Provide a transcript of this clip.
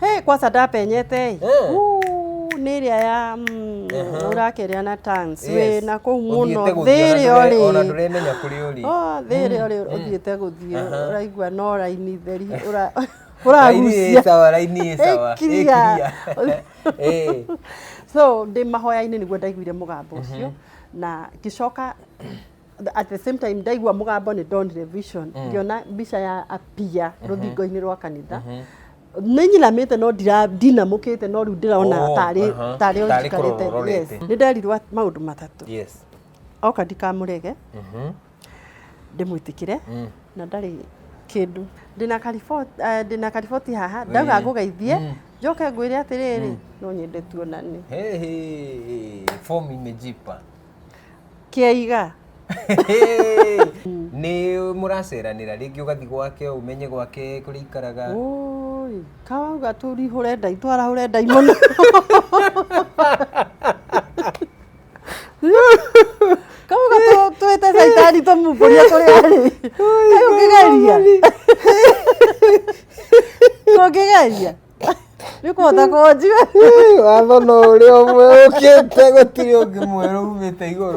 Hey, kwanza ndapenyete ĩ. Eh. Uu, nĩ ĩrĩa ya ũrakeria na tongues Yes. wĩ na kũu mũno Ũthiĩte gũthiĩ, thĩ ĩrĩa ona ndũre- ona ũrĩ ndũremenya kũrĩa ũrĩ. Oh, thĩ ĩrĩa ũrĩ ũthiĩte gũthiĩ ũraigua no raini theri Raini ĩ ũragucia. sawa, raini ĩ sawa. Ĩ clear. Ĩ clear. Ĩ. So ndĩ mahoya-inĩ nĩguo ndaiguire mũgambo ũcio na ngĩcoka at the same time ndaigua mũgambo nĩ ndonire vision, ngĩona mbica ya apia rũthingo-inĩ rwa kanitha. Nĩ nyinamĩte no ndinamũkĩte, no rĩu ndĩrona Oh, tarĩ tarĩ o Tarĩ njikarĩte. kũrora Yes. ũrorete. Nĩ nderirwo maũndũ matatũ. Oka ndikamũrege, ndĩmwĩtĩkĩre na ndarĩ kĩndũ. Ndĩna kariboti haha ndauga ngũgeithie, njoke ngwĩre atĩrĩrĩ, no nyende tuonane. Hey, hey, form imejipa. Kĩaiga. Nĩ mũraceranĩra rĩngĩ, ũgathiĩ gwake, ũmenye gwake kũrĩa ikaraga? Oi, kawauga tũrihũre ndai, twarahũre ndai mũno. Kauga twĩte caitani tũmumbũrie kũrĩa arĩ. Kaĩ ũngĩgeria? Tũngĩgeria? Nĩ ũkũhota kũnjua? Watho no ũrĩa ũmwe ũkĩte, gũtirĩ ũngĩ mwerũ umĩte igũrũ.